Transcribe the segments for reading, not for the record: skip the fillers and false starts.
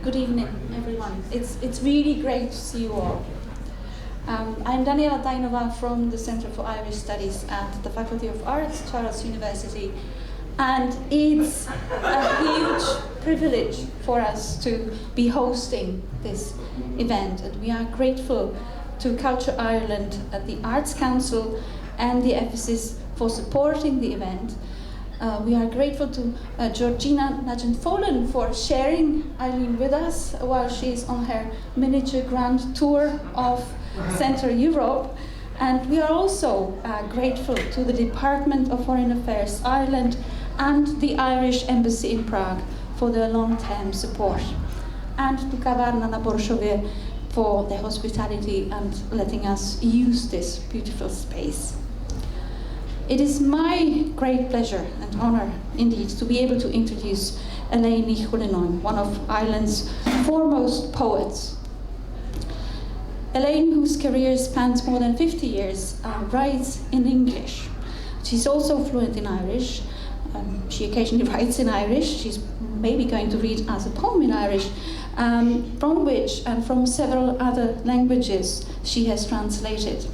Good evening, everyone. It's, it's really great to see you all. Um, I'm Daniela Dainova from the Centre for Irish Studies at the Faculty of Arts, Charles University, and it's a huge privilege for us to be hosting this event. And we are grateful to Culture Ireland at the Arts Council and the Ephesus for supporting the event. Uh, we are grateful to uh, Georgina Nugent-Folan for sharing Eileen with us while she is on her miniature grand tour of Central Europe. And we are also uh, grateful to the Department of Foreign Affairs Ireland and the Irish Embassy in Prague for their long-term support. And to Kavarna na Borszowie for their hospitality and letting us use this beautiful space. It is my great pleasure and honor, indeed, to be able to introduce Elaine Ní Chuilleanáin, one of Ireland's foremost poets. Elaine, whose career spans more than 50 years, uh, writes in English. She's also fluent in Irish. Um, she occasionally writes in Irish. She's maybe going to read as a poem in Irish, um, from which and from several other languages she has translated.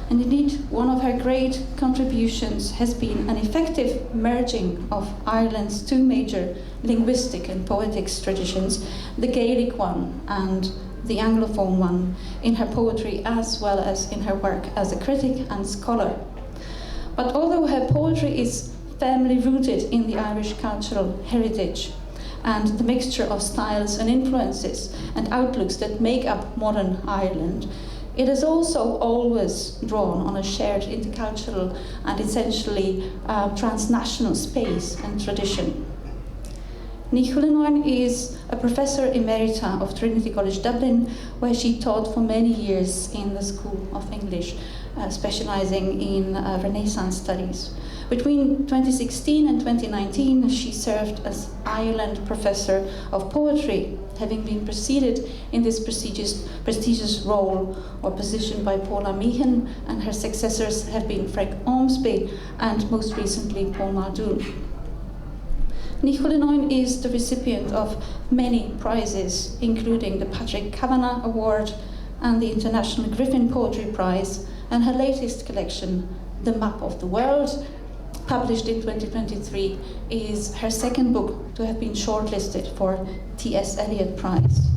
And indeed, one of her great contributions has been an effective merging of Ireland's two major linguistic and poetic traditions, the Gaelic one and the Anglophone one, in her poetry as well as in her work as a critic and scholar. But although her poetry is firmly rooted in the Irish cultural heritage and the mixture of styles and influences and outlooks that make up modern Ireland, it is also always drawn on a shared intercultural and essentially uh, transnational space and tradition. Ní Chuilleanáin is a professor emerita of Trinity College Dublin, where she taught for many years in the School of English, uh, specializing in uh, Renaissance studies. Between 2016 and 2019, she served as Ireland Professor of Poetry, having been preceded in this prestigious, prestigious role or position by Paula Meehan, and her successors have been Frank Ormsby and most recently Paul Muldoon. Ní Chuilleanáin is the recipient of many prizes, including the Patrick Kavanagh Award and the International Griffin Poetry Prize, and her latest collection, The Map of the World, published in 2023, is her second book to have been shortlisted for T.S. Eliot Prize.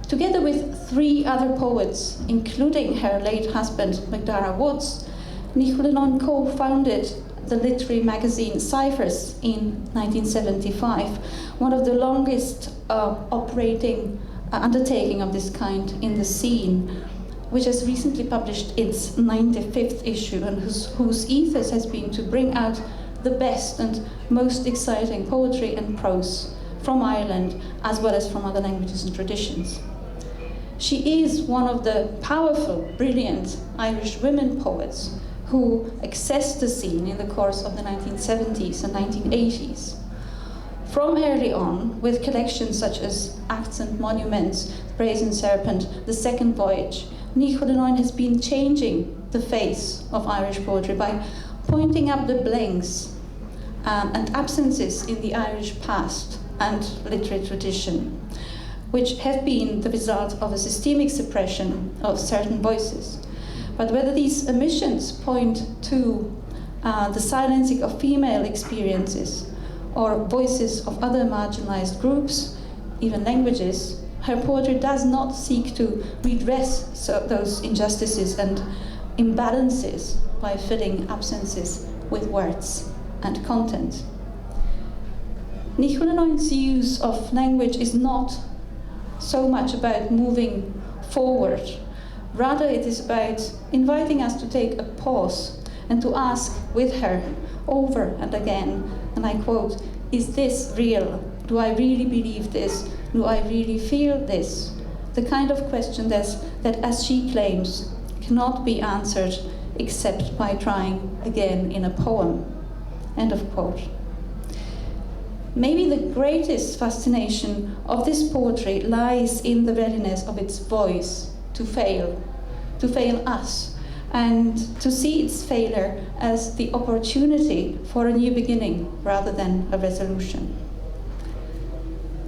Together with three other poets, including her late husband, Macdara Woods, Ní Chuilleanáin co-founded the literary magazine Cyphers in 1975, one of the longest uh, operating uh, undertaking of this kind in the scene, which has recently published its 95th issue and whose, whose ethos has been to bring out the best and most exciting poetry and prose from Ireland as well as from other languages and traditions. She is one of the powerful, brilliant Irish women poets who accessed the scene in the course of the 1970s and 1980s. From early on, with collections such as Acts and Monuments, The Brazen Serpent, The Second Voyage, Ní Chuilleanáin has been changing the face of Irish poetry by pointing up the blanks um, and absences in the Irish past and literary tradition, which have been the result of a systemic suppression of certain voices. But whether these omissions point to uh, the silencing of female experiences or voices of other marginalized groups, even languages, her poetry does not seek to redress so those injustices and imbalances by filling absences with words and content. Ní Chuilleanáin's use of language is not so much about moving forward. Rather, it is about inviting us to take a pause and to ask with her over and again, and I quote, Is this real? Do I really believe this? Do I really feel this? The kind of question that's, that, as she claims, cannot be answered except by trying again in a poem. End of quote. Maybe the greatest fascination of this poetry lies in the readiness of its voice to fail, to fail us, and to see its failure as the opportunity for a new beginning rather than a resolution.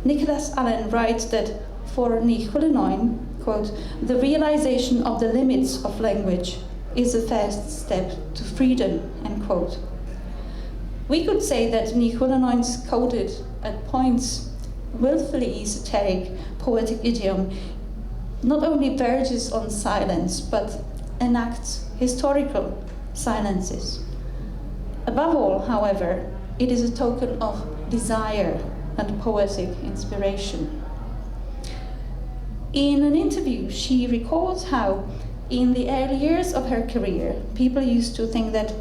Nicholas Allen writes that for Ní Chuilleanáin, quote, the realization of the limits of language is the first step to freedom, end quote. We could say that Ní Chuilleanáin's coded, at points, willfully esoteric poetic idiom not only verges on silence, but enacts historical silences. Above all, however, it is a token of desire and poetic inspiration. In an interview, she recalls how, in the early years of her career, people used to think that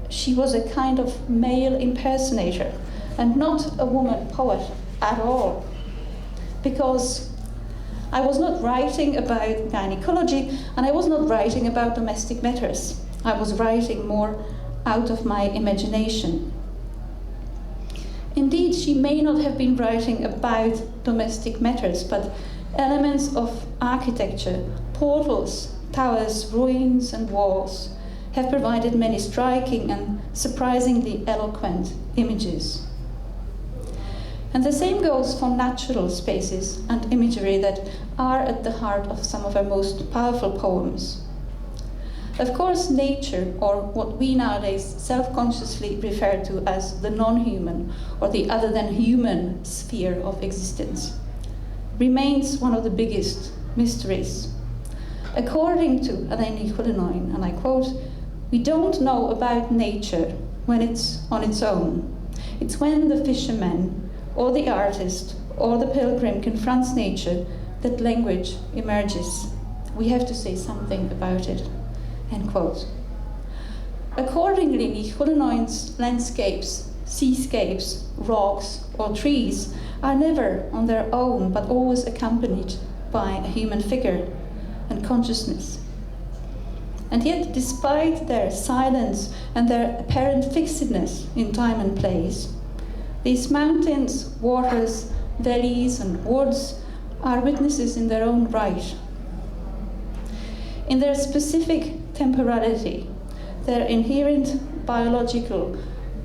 she was a kind of male impersonator and not a woman poet at all. Because I was not writing about gynecology and I was not writing about domestic matters. I was writing more out of my imagination. Indeed, she may not have been writing about domestic matters, but elements of architecture, portals, towers, ruins, and walls have provided many striking and surprisingly eloquent images. And the same goes for natural spaces and imagery that are at the heart of some of our most powerful poems. Of course, nature, or what we nowadays self consciously refer to as the non human or the other than human sphere of existence, remains one of the biggest mysteries. According to Eleni Khulinoin, and I quote, We don't know about nature when it's on its own. It's when the fisherman or the artist or the pilgrim confronts nature that language emerges. We have to say something about it. End quote. Accordingly, Ní Chuilleanáin's landscapes, seascapes, rocks, or trees are never on their own, but always accompanied by a human figure and consciousness. And yet, despite their silence and their apparent fixedness in time and place, these mountains, waters, valleys, and woods are witnesses in their own right. In their specific temporality, their inherent biological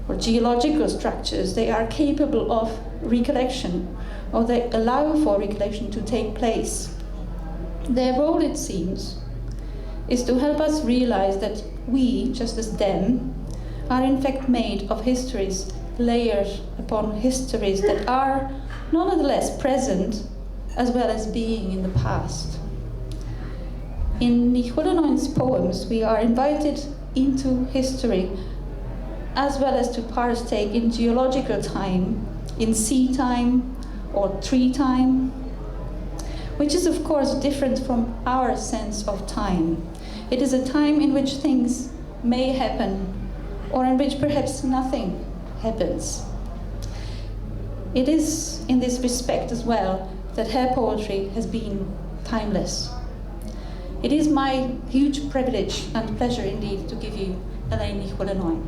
or geological structures, they are capable of recollection, or they allow for recollection to take place. Their role, it seems, is to help us realize that we, just as them, are in fact made of histories layered upon histories that are nonetheless present as well as being in the past. In Ní Chuilleanáin's poems, we are invited into history as well as to partake in geological time, in sea time or tree time, which is of course different from our sense of time. It is a time in which things may happen or in which perhaps nothing happens. It is in this respect as well that her poetry has been timeless. It is my huge privilege and pleasure indeed to give you Elaine Ní Chuilleanáin.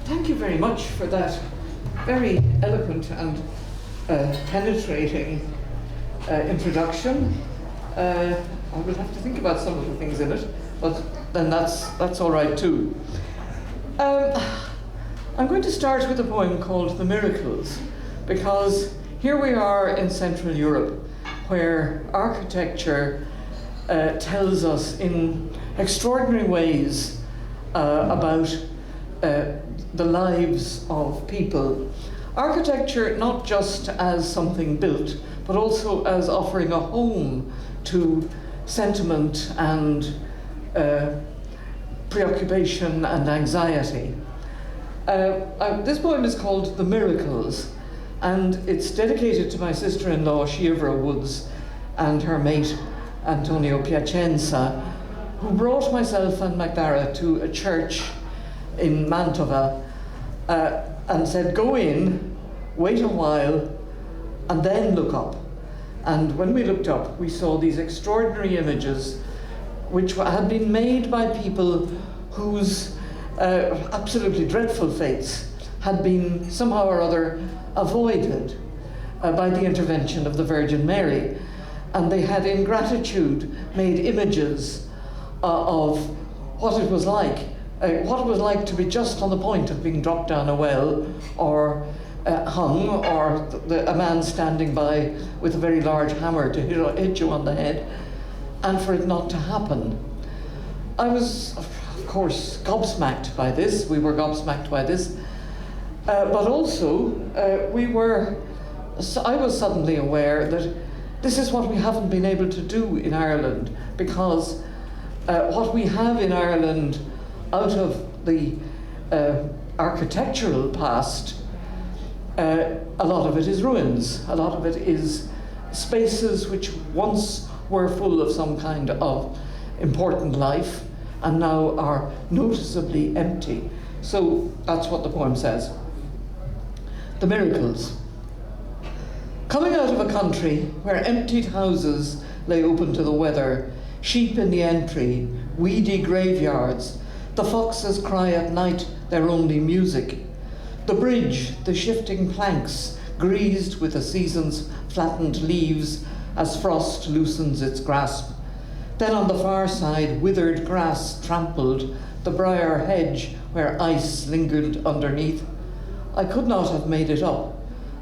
Thank you very much for that very eloquent and uh, penetrating uh, introduction. Uh, I will have to think about some of the things in it, but then that's, that's all right too. Um, I'm going to start with a poem called The Miracles, because here we are in Central Europe, where architecture uh, tells us in extraordinary ways uh, about uh, the lives of people. Architecture not just as something built, but also as offering a home to sentiment and uh, preoccupation and anxiety. Uh, uh, this poem is called The Miracles, and it's dedicated to my sister in law, Shivra Woods, and her mate, Antonio Piacenza, who brought myself and Macdara to a church in Mantova uh, and said, Go in, wait a while, and then look up. And when we looked up, we saw these extraordinary images which had been made by people whose uh, absolutely dreadful fates had been somehow or other avoided uh, by the intervention of the Virgin Mary. And they had, in gratitude, made images uh, of what it was like, uh, what it was like to be just on the point of being dropped down a well or uh, hung or the, a man standing by with a very large hammer to hit, hit you on the head and for it not to happen. I was, of course, gobsmacked by this. We were gobsmacked by this. Uh, but also, uh, we were, I was suddenly aware that this is what we haven't been able to do in Ireland because uh, what we have in Ireland out of the uh, architectural past, uh, a lot of it is ruins. A lot of it is spaces which once were full of some kind of important life and now are noticeably empty. So that's what the poem says. The miracles. Coming out of a country where emptied houses lay open to the weather, sheep in the entry, weedy graveyards, the foxes cry at night their only music. The bridge, the shifting planks, greased with the season's flattened leaves as frost loosens its grasp. Then on the far side, withered grass trampled, the briar hedge where ice lingered underneath. I could not have made it up.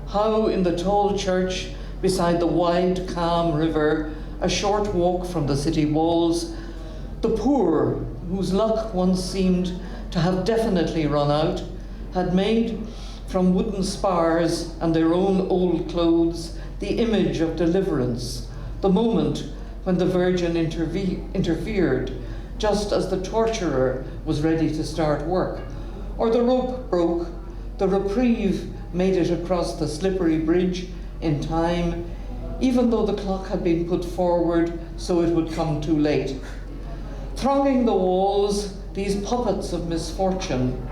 How in the tall church beside the wide, calm river, a short walk from the city walls, the poor, whose luck once seemed to have definitely run out, had made from wooden spars and their own old clothes the image of deliverance, the moment when the Virgin interfered, just as the torturer was ready to start work, or the rope broke, the reprieve made it across the slippery bridge in time, even though the clock had been put forward so it would come too late. Thronging the walls, these puppets of misfortune,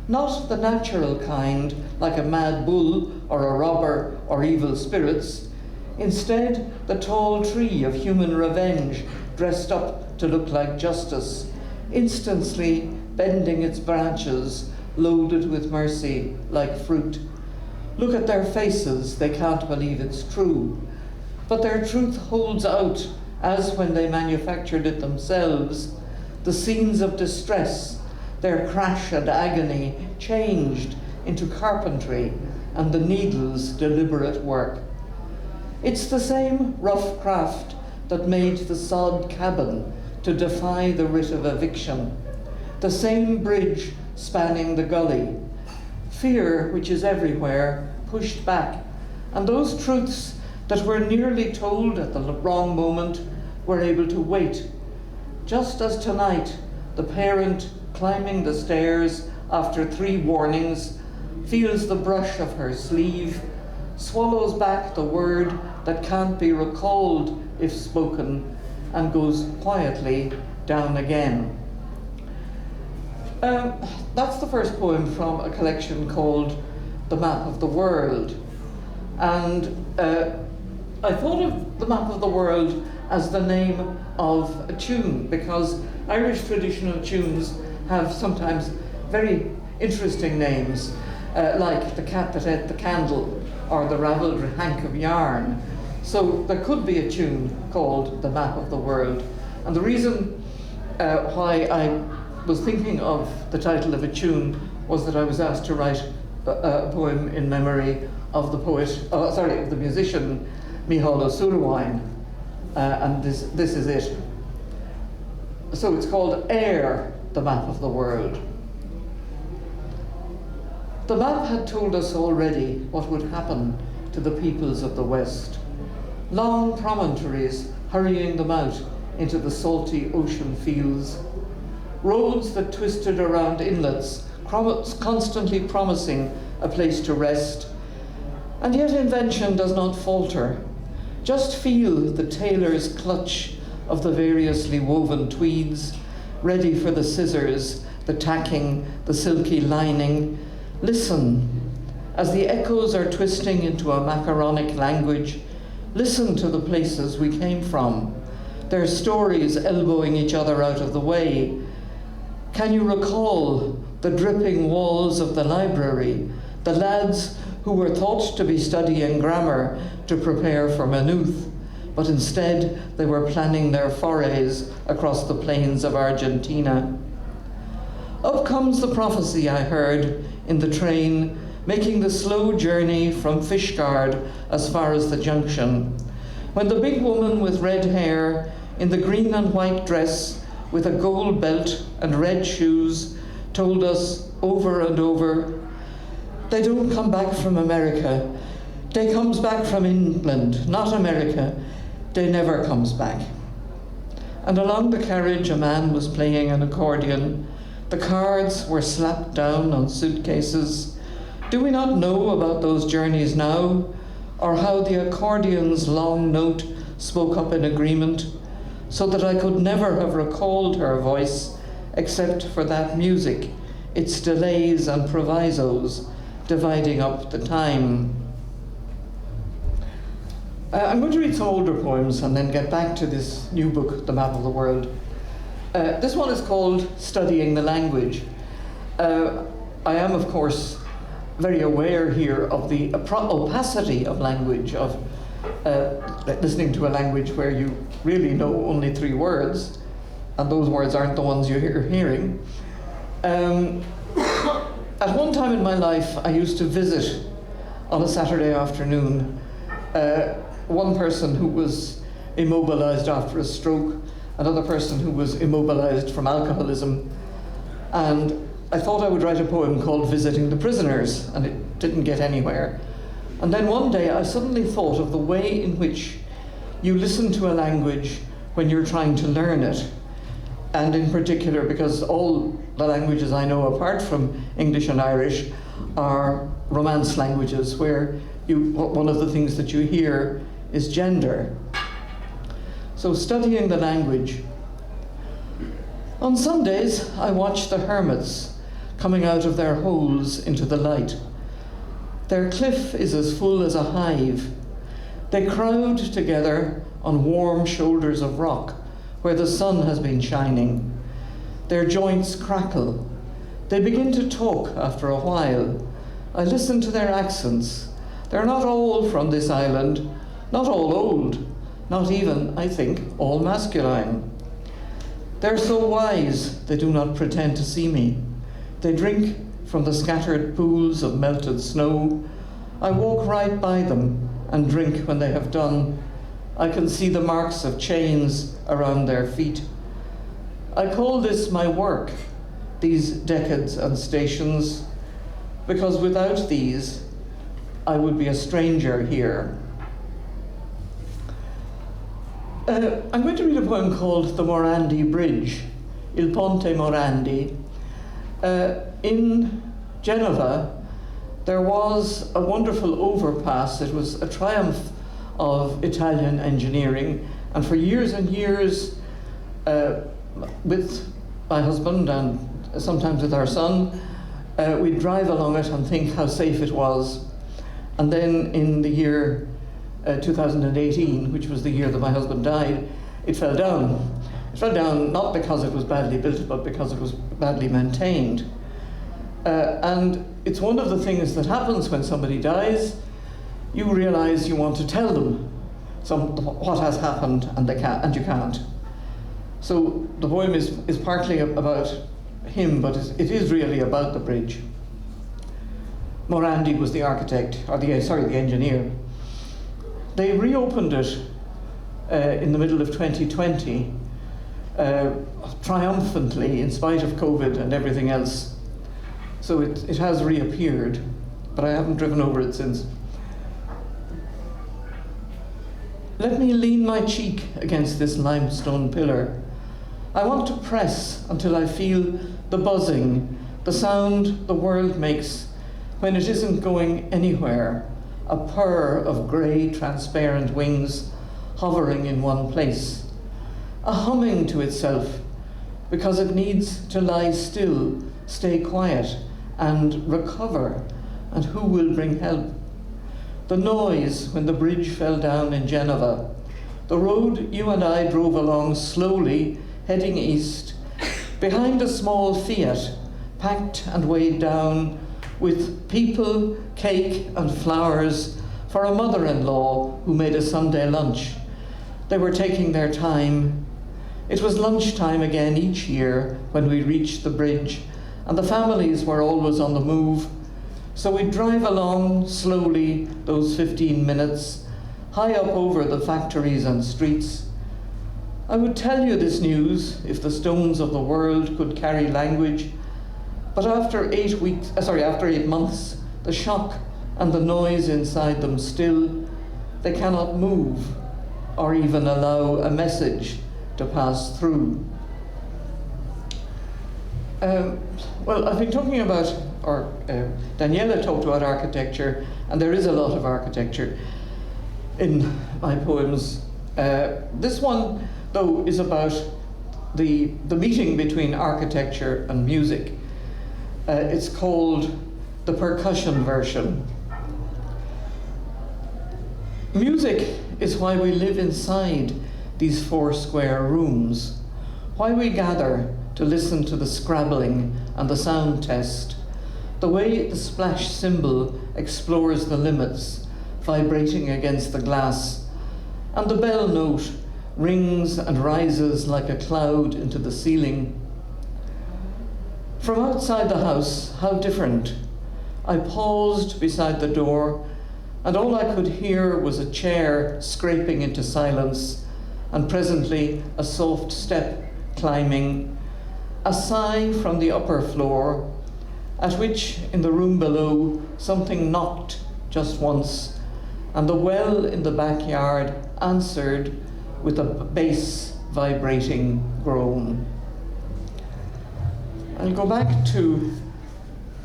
not the natural kind, like a mad bull or a robber or evil spirits, instead the tall tree of human revenge dressed up to look like justice, instantly bending its branches, loaded with mercy like fruit. Look at their faces, they can't believe it's true. But their truth holds out, as when they manufactured it themselves, the scenes of distress, their crash and agony changed into carpentry and the needle's deliberate work. It's the same rough craft that made the sod cabin to defy the writ of eviction, the same bridge spanning the gully. Fear, which is everywhere, pushed back, and those truths that were nearly told at the wrong moment were able to wait. Just as tonight, the parent climbing the stairs after three warnings feels the brush of her sleeve, swallows back the word that can't be recalled if spoken, and goes quietly down again. Um, that's the first poem from a collection called The Map of the World. And uh, I thought of The Map of the World as the name of a tune because Irish traditional tunes have sometimes very interesting names, uh, like The Cat That Ate the Candle or The Ravelled Hank of Yarn. So there could be a tune called The Map of the World. And the reason uh, why I was thinking of the title of a tune was that I was asked to write a, a poem in memory of the poet, uh, sorry, of the musician Michal O'Sullivan. Uh, and this, this is it. So it's called Air, the Map of the World. The map had told us already what would happen to the peoples of the West. Long promontories hurrying them out into the salty ocean fields roads that twisted around inlets, constantly promising a place to rest. And yet invention does not falter. Just feel the tailor's clutch of the variously woven tweeds, ready for the scissors, the tacking, the silky lining. Listen, as the echoes are twisting into a macaronic language, listen to the places we came from, their stories elbowing each other out of the way, Can you recall the dripping walls of the library, the lads who were thought to be studying grammar to prepare for Maynooth, but instead they were planning their forays across the plains of Argentina? Up comes the prophecy I heard in the train, making the slow journey from Fishguard as far as the junction. When the big woman with red hair, in the green and white dress, with a gold belt and red shoes, told us over and over, They don't come back from America. They comes back from England, not America. They never comes back. And along the carriage a man was playing an accordion. The cards were slapped down on suitcases. Do we not know about those journeys now, or how the accordion's long note spoke up in agreement, so that I could never have recalled her voice except for that music, its delays and provisos dividing up the time. Uh, I'm going to read some older poems and then get back to this new book, The Map of the World. Uh, this one is called Studying the Language. Uh, I am, of course, very aware here of the opacity of language, of uh, listening to a language where you really know only three words, and those words aren't the ones you're hearing. Um, at one time in my life, I used to visit on a Saturday afternoon uh, one person who was immobilized after a stroke, another person who was immobilized from alcoholism, and I thought I would write a poem called Visiting the Prisoners, and it didn't get anywhere. And then one day I suddenly thought of the way in which you listen to a language when you're trying to learn it. And in particular, because all the languages I know apart from English and Irish are Romance languages, where you, one of the things that you hear is gender. So studying the language. On Sundays, I watch the hermits coming out of their holes into the light. Their cliff is as full as a hive. They crowd together on warm shoulders of rock where the sun has been shining. Their joints crackle. They begin to talk after a while. I listen to their accents. They're not all from this island, not all old, not even, I think, all masculine. They're so wise they do not pretend to see me. They drink from the scattered pools of melted snow. I walk right by them and drink when they have done. I can see the marks of chains around their feet. I call this my work, these decades and stations, because without these, I would be a stranger here. Uh, I'm going to read a poem called The Morandi Bridge, Il Ponte Morandi. Uh, in Genova, there was a wonderful overpass. It was a triumph of Italian engineering. And for years and years, uh, with my husband and sometimes with our son, uh, we'd drive along it and think how safe it was. And then in the year uh, 2018, which was the year that my husband died, it fell down. It fell down not because it was badly built, but because it was badly maintained. Uh, and it's one of the things that happens when somebody dies. You realize you want to tell them some, what has happened, and, they can't, and you can't. So the poem is, is partly about him, but it is really about the bridge. Morandi was the architect, or the, sorry, the engineer. They reopened it uh, in the middle of 2020, uh, triumphantly, in spite of COVID and everything else. So it, it has reappeared, but I haven't driven over it since. Let me lean my cheek against this limestone pillar. I want to press until I feel the buzzing, the sound the world makes when it isn't going anywhere, a purr of grey transparent wings hovering in one place, a humming to itself because it needs to lie still, stay quiet, and recover, and who will bring help? The noise when the bridge fell down in Genova, the road you and I drove along slowly, heading east, behind a small Fiat, packed and weighed down with people, cake, and flowers for a mother in law who made a Sunday lunch. They were taking their time. It was lunchtime again each year when we reached the bridge, and the families were always on the move. So we'd drive along slowly those 15 minutes, high up over the factories and streets. I would tell you this news if the stones of the world could carry language, but after eight weeks, uh, sorry, after eight months, the shock and the noise inside them still, they cannot move or even allow a message to pass through. Um, well, I've been talking about, or uh, Daniela talked about architecture, and there is a lot of architecture in my poems. Uh, this one, though, is about the, the meeting between architecture and music. Uh, it's called the percussion version. Music is why we live inside these four square rooms, why we gather to listen to the scrabbling and the sound test, the way the splash cymbal explores the limits, vibrating against the glass, and the bell note rings and rises like a cloud into the ceiling. From outside the house, how different! I paused beside the door, and all I could hear was a chair scraping into silence, and presently a soft step climbing, a sigh from the upper floor, at which, in the room below, something knocked just once, and the well in the backyard answered with a bass vibrating groan. I'll go back to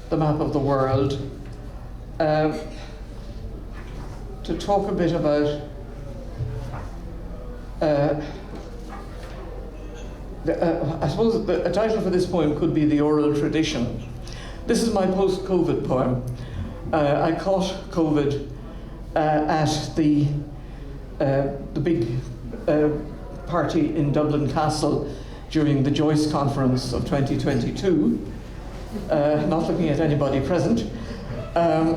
the map of the world uh, to talk a bit about uh, the, uh, I suppose the, a title for this poem could be The Oral Tradition. This is my post-COVID poem. Uh, I caught COVID uh, at the, uh, the big uh, party in Dublin Castle during the Joyce Conference of 2022, uh, not looking at anybody present. Um,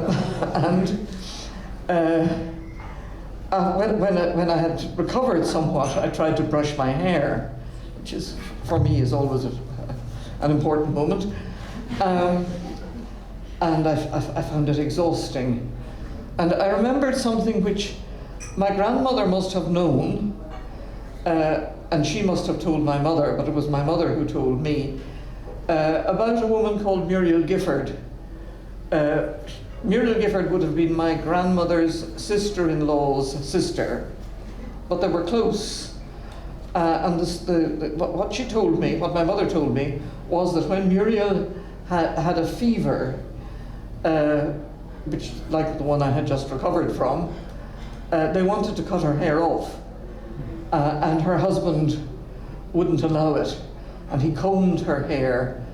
and uh, uh, when, when, I, when I had recovered somewhat, I tried to brush my hair, which is, for me, is always a, an important moment. Um, and I, I, I found it exhausting. And I remembered something which my grandmother must have known, uh, and she must have told my mother, but it was my mother who told me, uh, about a woman called Muriel Gifford. Uh, Muriel Gifford would have been my grandmother's sister-in-law's sister, but they were close. Uh, and this, the, the, what she told me, what my mother told me, was that when Muriel ha had a fever, uh, which like the one I had just recovered from, uh, they wanted to cut her hair off. Uh, and her husband wouldn't allow it. And he combed her hair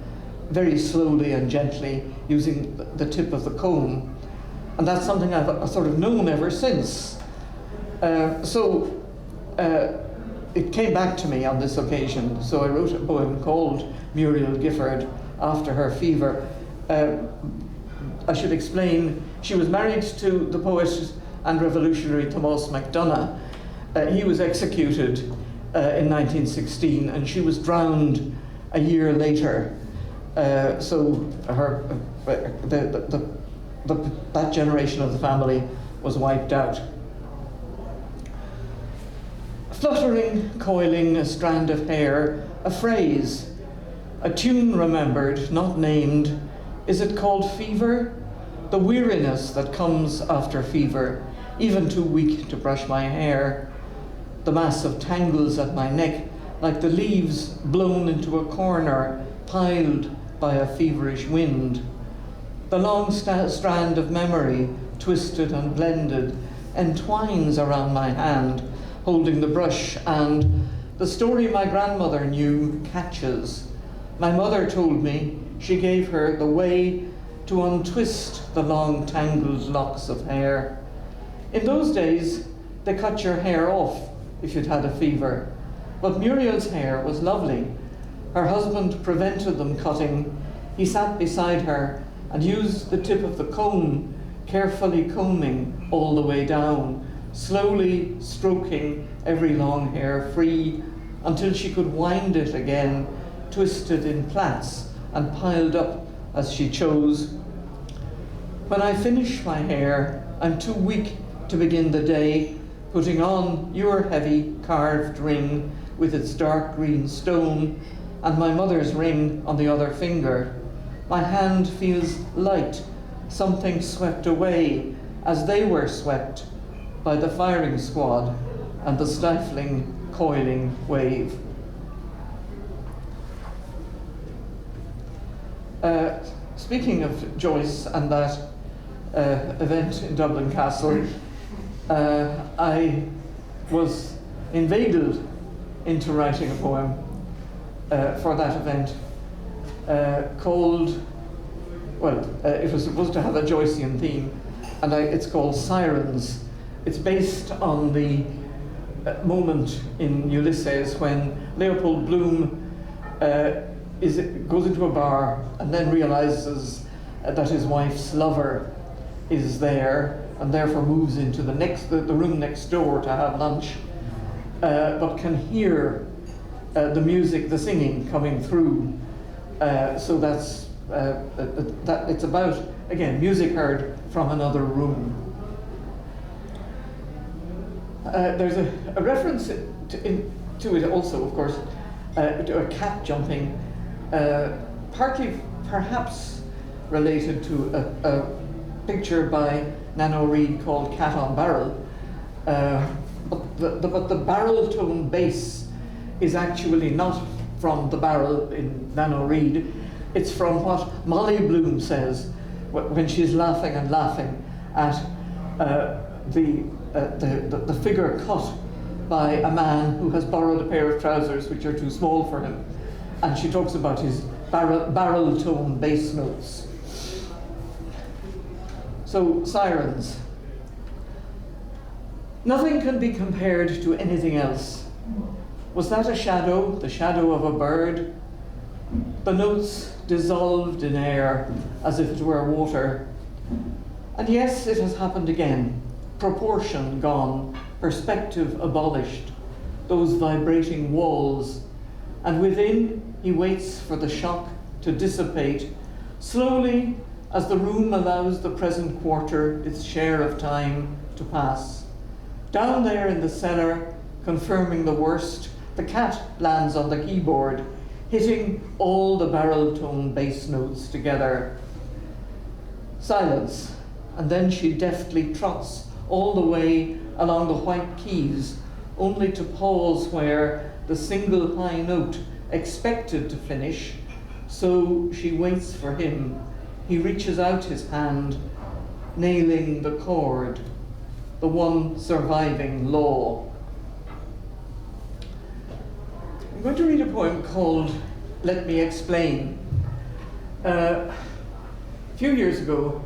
very slowly and gently using the tip of the comb. And that's something I've uh, sort of known ever since. Uh, so uh, it came back to me on this occasion. So I wrote a poem called Muriel Gifford after her fever. Uh, I should explain, she was married to the poet and revolutionary Thomas MacDonough. Uh, he was executed uh, in 1916 and she was drowned a year later. Uh, so her, uh, the, the, the, the, that generation of the family was wiped out. Fluttering, coiling, a strand of hair, a phrase, a tune remembered, not named. Is it called fever? The weariness that comes after fever, even too weak to brush my hair. The mass of tangles at my neck, like the leaves blown into a corner, piled by a feverish wind. The long st strand of memory, twisted and blended, entwines around my hand, holding the brush, and the story my grandmother knew catches. My mother told me she gave her the way to untwist the long tangled locks of hair. In those days, they cut your hair off if you'd had a fever. But Muriel's hair was lovely. Her husband prevented them cutting. He sat beside her and used the tip of the comb, carefully combing all the way down, slowly stroking every long hair free until she could wind it again, twisted in plaits and piled up as she chose. When I finish my hair, I'm too weak to begin the day, putting on your heavy carved ring with its dark green stone and my mother's ring on the other finger. My hand feels light, something swept away as they were swept by the firing squad and the stifling, coiling wave. Uh, speaking of Joyce and that uh, event in Dublin Castle, uh, I was inveigled into writing a poem uh, for that event uh, called, well, uh, it was supposed to have a Joycean theme, and I, it's called Sirens. It's based on the uh, moment in Ulysses when Leopold Bloom uh, is, goes into a bar and then realizes uh, that his wife's lover is there and therefore moves into the next the, the room next door to have lunch, uh, but can hear uh, the music, the singing coming through. Uh, so that's uh, uh, that it's about again music heard from another room. Uh, there's a, a reference to, in, to it also, of course, uh, to a cat jumping, uh, partly perhaps related to a, a picture by Nano Reid called Cat on Barrel. Uh, but, the, the, but the barrel tone bass is actually not from the barrel in Nano Reid. It's from what Molly Bloom says when she's laughing and laughing at uh, the, uh, the, the, the figure cut by a man who has borrowed a pair of trousers which are too small for him. And she talks about his barrel, barrel tone bass notes. So, sirens. Nothing can be compared to anything else. Was that a shadow, the shadow of a bird? The notes dissolved in air as if it were water. And yes, it has happened again. Proportion gone, perspective abolished, those vibrating walls. And within, he waits for the shock to dissipate. Slowly, as the room allows the present quarter its share of time to pass. Down there in the cellar, confirming the worst, the cat lands on the keyboard, hitting all the barrel tone bass notes together. Silence, and then she deftly trots all the way along the white keys, only to pause where the single high note expected to finish. So she waits for him. He reaches out his hand, nailing the chord, the one surviving law. I'm going to read a poem called Let Me Explain. Uh, a few years ago,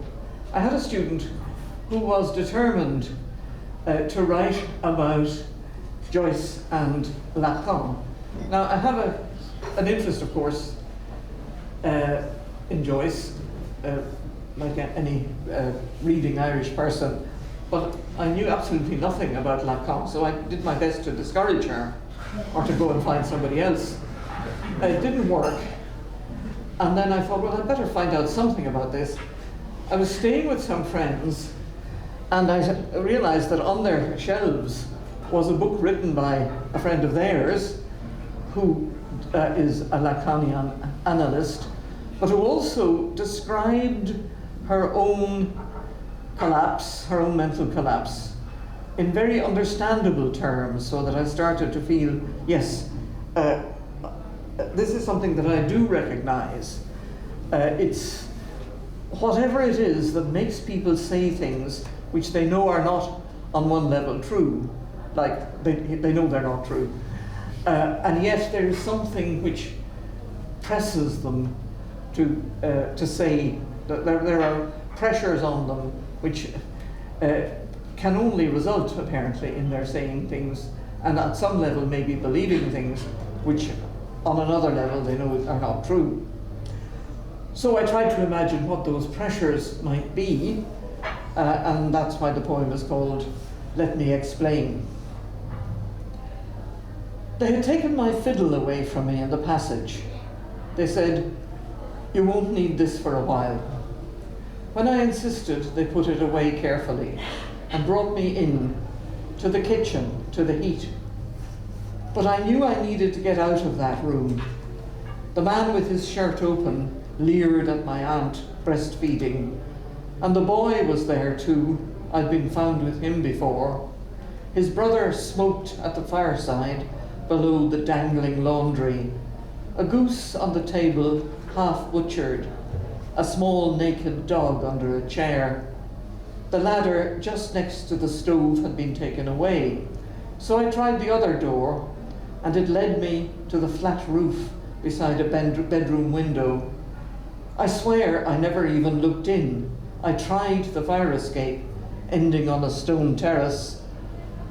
I had a student who was determined uh, to write about Joyce and Lacan. Now, I have a, an interest, of course, uh, in Joyce, uh, like any uh, reading Irish person, but I knew absolutely nothing about Lacan, so I did my best to discourage her or to go and find somebody else. It didn't work. And then I thought, well, I'd better find out something about this. I was staying with some friends, and I realized that on their shelves was a book written by a friend of theirs who uh, is a Lacanian analyst, but who also described her own collapse, her own mental collapse, in very understandable terms, so that I started to feel, yes, uh, this is something that I do recognize. Uh, it's whatever it is that makes people say things which they know are not on one level true, like they, they know they're not true, uh, and yet there is something which presses them to, uh, to say that there, there are pressures on them which uh, can only result apparently in their saying things and at some level maybe believing things which on another level they know are not true. So I tried to imagine what those pressures might be, uh, and that's why the poem is called Let Me Explain. They had taken my fiddle away from me in the passage. They said, You won't need this for a while. When I insisted, they put it away carefully and brought me in to the kitchen, to the heat. But I knew I needed to get out of that room. The man with his shirt open leered at my aunt breastfeeding, and the boy was there too. I'd been found with him before. His brother smoked at the fireside below the dangling laundry. A goose on the table, half butchered, a small naked dog under a chair. The ladder just next to the stove had been taken away, so I tried the other door, and it led me to the flat roof beside a bedroom window. I swear I never even looked in. I tried the fire escape, ending on a stone terrace,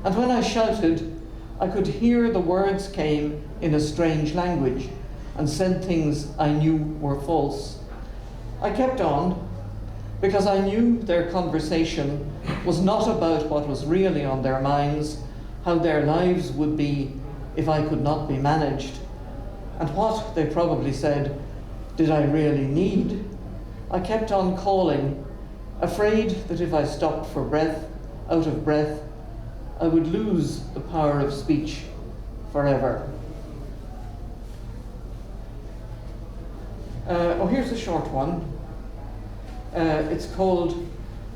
and when I shouted, I could hear the words came in a strange language and said things I knew were false. I kept on because I knew their conversation was not about what was really on their minds, how their lives would be if I could not be managed, and what, they probably said, did I really need? I kept on calling, afraid that if I stopped for breath, out of breath, I would lose the power of speech forever. Uh, oh, here's a short one. Uh, it's called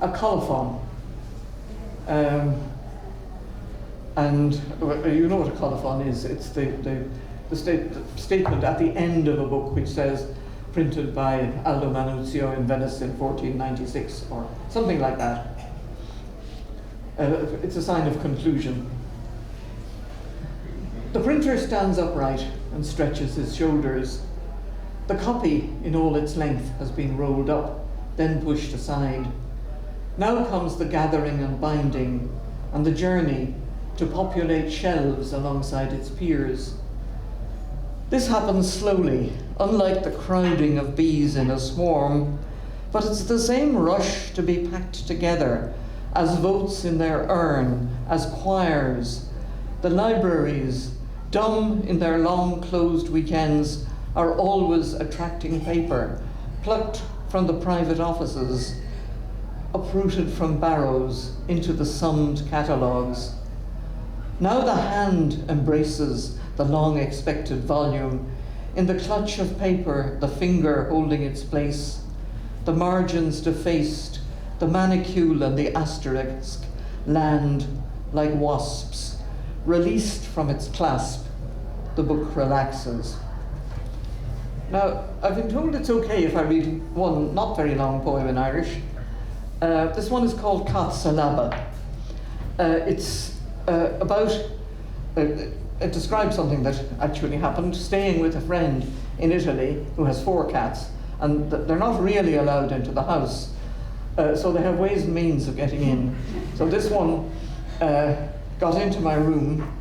a colophon. Um, and you know what a colophon is. It's the, the, the, state, the statement at the end of a book which says, printed by Aldo Manuzio in Venice in 1496 or something like that. Uh, it's a sign of conclusion. The printer stands upright and stretches his shoulders. The copy in all its length has been rolled up, then pushed aside. Now comes the gathering and binding, and the journey to populate shelves alongside its peers. This happens slowly, unlike the crowding of bees in a swarm, but it's the same rush to be packed together as votes in their urn, as choirs. The libraries, dumb in their long closed weekends, are always attracting paper, plucked from the private offices, uprooted from barrows into the summed catalogues. Now the hand embraces the long expected volume, in the clutch of paper, the finger holding its place, the margins defaced, the manicule and the asterisk land like wasps. Released from its clasp, the book relaxes. Now, I've been told it's okay if I read one not very long poem in Irish. Uh, this one is called Cat sa Leaba. Uh, it's uh, about, uh, it describes something that actually happened, staying with a friend in Italy who has four cats, and th they're not really allowed into the house. Uh, so they have ways and means of getting in. So this one uh, got into my room,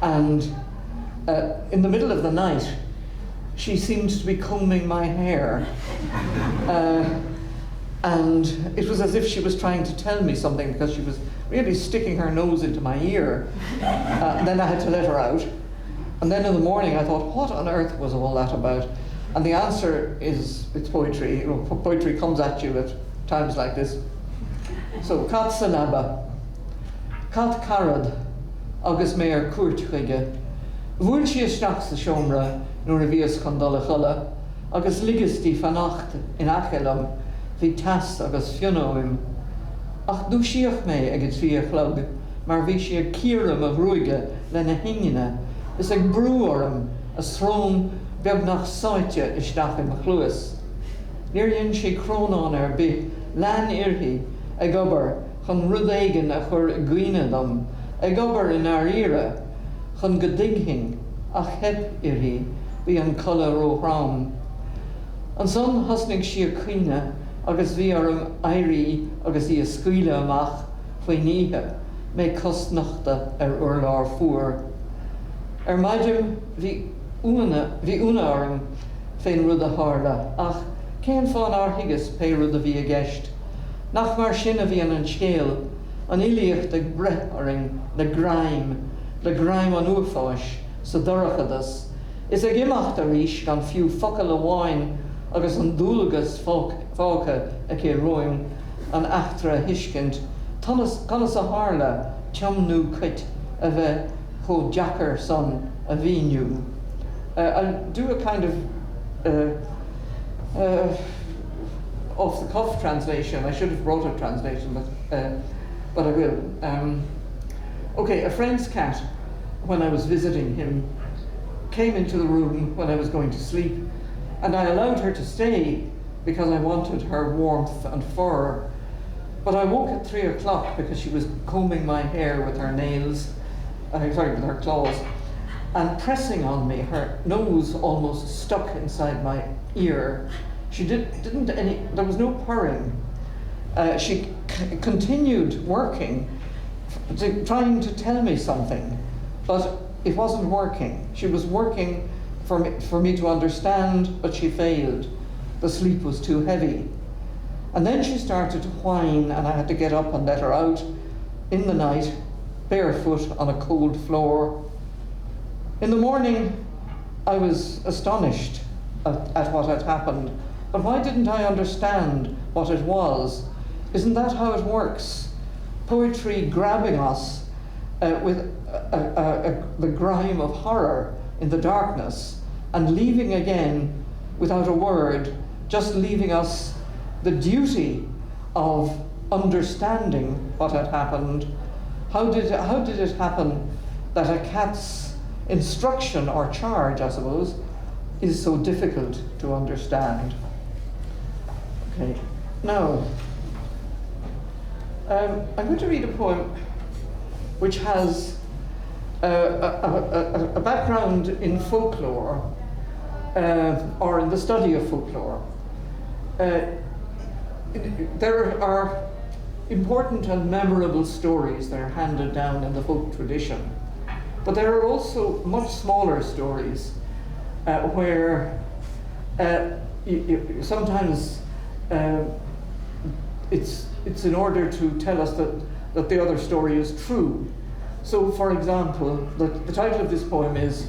and uh, in the middle of the night, she seemed to be combing my hair. Uh, and it was as if she was trying to tell me something because she was really sticking her nose into my ear. Uh, and then I had to let her out. And then in the morning I thought, what on earth was all that about? And the answer is it's poetry. You know, poetry comes at you at times like this. So cat sa leaba, Cat carad agus mé ar cuairt chuige. Bhuail sí isteach sa seomra nuair a bhíos chun dul a chodladh agus ligeas di fanacht in aice liom, bhí teas agus fionnadh uaim. Ach dúisíodh mé ag a trí a chlog mar bhí sí ag cíoradh mo ghruaige lena hingne is ag brú orm, a srón beagnach sáite isteach i mo chluas. Níor dhein sí crónán ar bith, lean uirthi ag obair chun rud éigin a chur i gcuimhne dom, ag obair i ndáiríre chun go dtuigfinn, ach theip uirthi, bhí an codladh róthrom. Ansan thosnaigh sí ag caoineadh agus bhí orm éirí agus í a scaoileadh amach faoin oíche, mé cosnochta ar urlár fuar. Ar maidin bhí bhí ionadh orm fén rud a tharla, ach cén fáth nár thuigeas pé rud a bhí i gceist? Nach mar sin a bhíonn an scéal, an fhilíocht ag breith orainn le greim, le greim an uafáis, sa dorchadas, is ag imeacht arís gan fiú focal amháin agus an dualgas fágtha aici romhainn an eachtra a thuiscint, conas a tharla tiomnú cait a bheith chomh deacair san a mhíniú? I'll do a kind of off the cuff translation. I should have brought a translation, but, but I will. Okay, a friend's cat, when I was visiting him, came into the room when I was going to sleep, and I allowed her to stay because I wanted her warmth and fur. But I woke at 3 o'clock because she was combing my hair with her nails, sorry, with her claws, and pressing on me, her nose almost stuck inside my ear. She did, didn't any, there was no purring. She continued working, trying to tell me something, but it wasn't working. She was working for me to understand, but she failed. The sleep was too heavy. And then she started to whine, and I had to get up and let her out in the night, barefoot on a cold floor. In the morning, I was astonished at what had happened. But why didn't I understand what it was? Isn't that how it works? Poetry grabbing us with the grime of horror in the darkness and leaving again without a word, just leaving us the duty of understanding what had happened. How did it happen that a cat's instruction or charge, I suppose, is so difficult to understand? Okay, now, I'm going to read a poem which has a background in folklore, or in the study of folklore. There are important and memorable stories that are handed down in the folk tradition, but there are also much smaller stories where sometimes it's in order to tell us that the other story is true. So, for example, the title of this poem is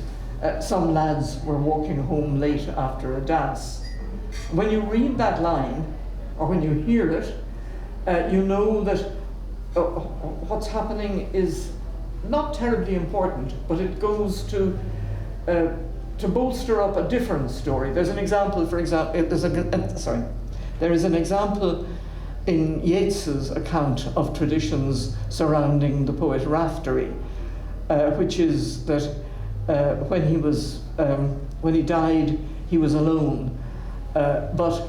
Some Lads Were Walking Home Late After a Dance. When you read that line, or when you hear it, you know that what's happening is not terribly important, but it goes to bolster up a different story. There's an example, for example, there is an example in Yeats's account of traditions surrounding the poet Raftery, which is that when he died, he was alone, but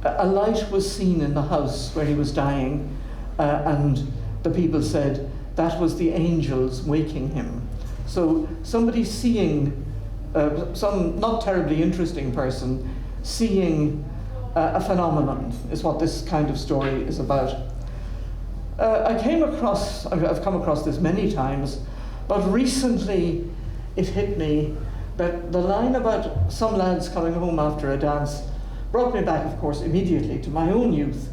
a light was seen in the house where he was dying, and the people said that was the angels waking him. So somebody seeing, some not terribly interesting person seeing a phenomenon is what this kind of story is about. I've come across this many times, but recently it hit me that the line about some lads coming home after a dance brought me back, of course, immediately to my own youth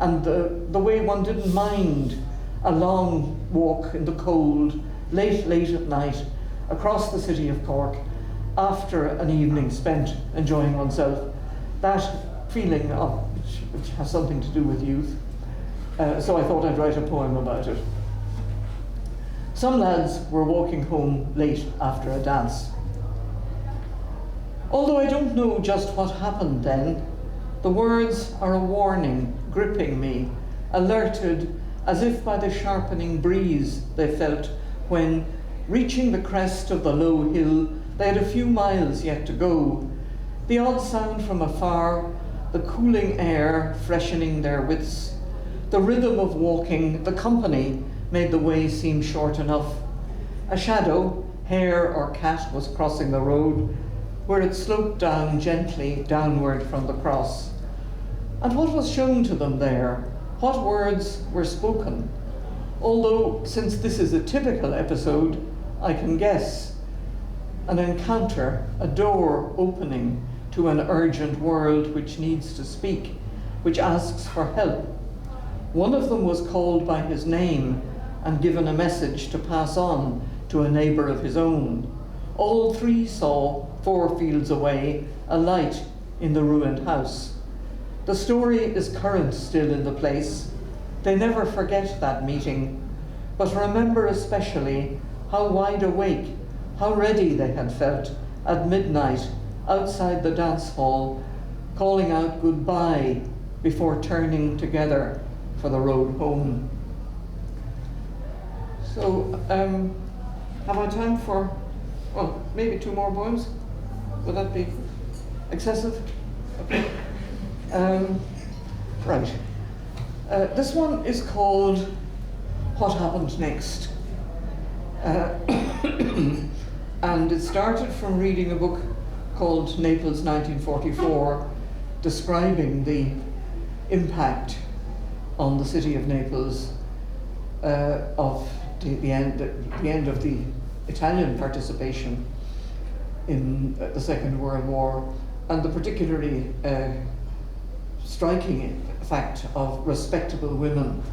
and the way one didn't mind a long walk in the cold, late, late at night, across the city of Cork, after an evening spent enjoying oneself. That feeling of, which has something to do with youth. So I thought I'd write a poem about it. Some lads were walking home late after a dance. Although I don't know just what happened then, the words are a warning gripping me, alerted as if by the sharpening breeze they felt when, reaching the crest of the low hill, they had a few miles yet to go. The odd sound from afar, the cooling air freshening their wits, the rhythm of walking, the company made the way seem short enough. A shadow, hare or cat, was crossing the road, where it sloped down gently downward from the cross. And what was shown to them there? What words were spoken? Although, since this is a typical episode, I can guess. An encounter, a door opening to an urgent world which needs to speak, which asks for help. One of them was called by his name and given a message to pass on to a neighbour of his own. All three saw, 4 fields away, a light in the ruined house. The story is current still in the place. They never forget that meeting, but remember especially how wide awake, how ready they had felt at midnight outside the dance hall, calling out goodbye before turning together for the road home. So, um, have I time for, well, maybe two more poems? Would that be excessive? Okay. Um, right. Uh, this one is called What Happened Next. Uh, and it started from reading a book called Naples 1944, describing the impact on the city of Naples uh, of the, the, end, the end of the Italian participation in uh, the Second World War and the particularly uh, striking fact of respectable women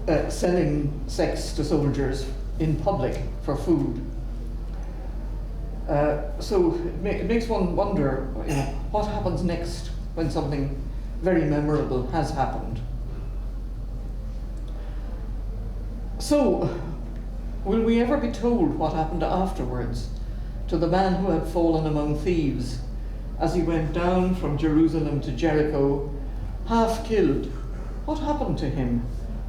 uh, selling sex to soldiers in public for food. Uh, so it, ma it makes one wonder you know, what happens next when something very memorable has happened. So, will we ever be told what happened afterwards to the man who had fallen among thieves as he went down from Jerusalem to Jericho, half killed? What happened to him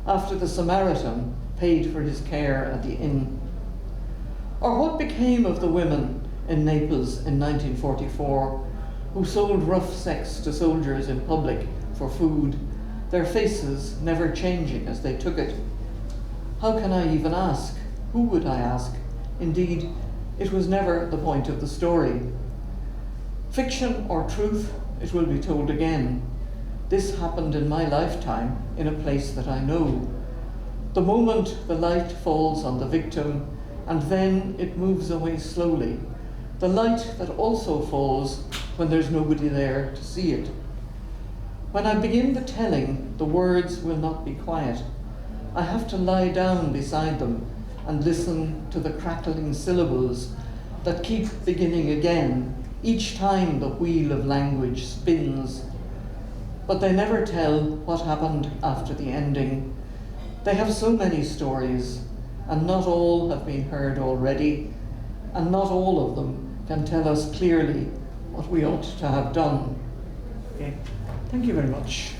after the Samaritan paid for his care at the inn? Or what became of the women in Naples in 1944 who sold rough sex to soldiers in public for food, their faces never changing as they took it? How can I even ask? Who would I ask? Indeed, it was never the point of the story. Fiction or truth, it will be told again. This happened in my lifetime in a place that I know. The moment the light falls on the victim, and then it moves away slowly. The light that also falls when there's nobody there to see it. When I begin the telling, the words will not be quiet. I have to lie down beside them and listen to the crackling syllables that keep beginning again each time the wheel of language spins. But they never tell what happened after the ending. They have so many stories, and not all have been heard already, and not all of them can tell us clearly what we ought to have done. Okay. Thank you very much.